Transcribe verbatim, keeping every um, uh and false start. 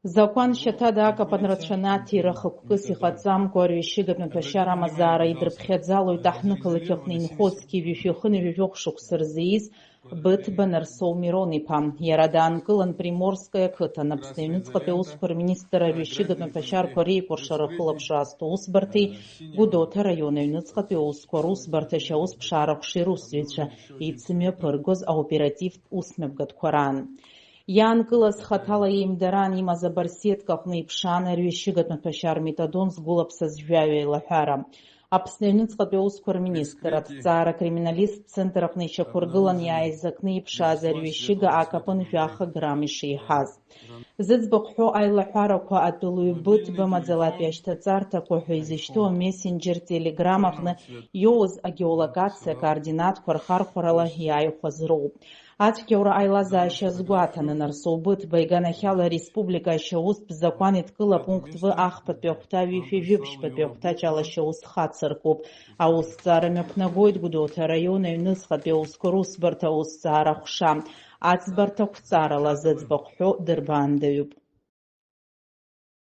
Закәан шьаҭада акапан рацәаны аҭира хықәкыс иҟаҵамкәа арҩашьыгатә маҭәашьар амазаара идырԥхьаӡалоит аҳҭнықалақь аҟны инхо зқьи жәшәи хынҩажәи жәохә шықәса рзы ииз Быҭба Нарсоу Мирон-иԥа. Иара даанкылан Приморское ақыҭан Аԥсны аҩныҵҟатәи аусқәа рминистр арҩашьыгатә маҭәашьарқәа реикәыршара ахылаԥшра азҭо усбарҭеи Гәдоуҭа араион аҩныҵҟатәи аусқәа русбарҭа ашьаусԥшаара аҟәша ирусзуҩцәа еицымҩаԥыргоз аоперативтә усмҩаԥгатәқәа раан. Иаанкылаз хаҭала еимдаран имаз абарсиеҭк аҟны иԥшаан арҩашьыгатә маҭәашьар метадон згәылаԥсаз жәаҩа еилаҳәара. Аԥсны аҩныҵҟатәи аусқәа рминистр, аҭҵаара акриминалисттә центр аҟны ишьақәыргылан иааизакны иԥшааз арҩашьыга акапын жәаха грамм ишеиҳаз. Зыӡбахә ҳәоу аилаҳәарақәа атәылаҩ Быҭба маӡалатәи ашьҭаҵарҭақәа ҳәа изышьҭоу амессенџьер Telegram аҟны иоуз агеолокациа координатқәа рхархәарала иааихәаз роуп. Ацәгьаура аилазаашьа азгәаҭаны, Нарсоу Быҭба иганахьала ареспублика ашьаустә закәан еидкыла апункт В ахԥатәи ахәҭа ҩышәи жәибжьбатәи ахәҭаҷ ала ашьаус хацыркуп. Аусҭҵаара мҩаԥнагоит Гәдоуҭа араион аҩныҵҟатәи аусқәа русбарҭа аусҭҵаара ҟәша. Аӡбарҭа ақәҵарала зыӡбахә ҳәоу дырбаандаҩуп.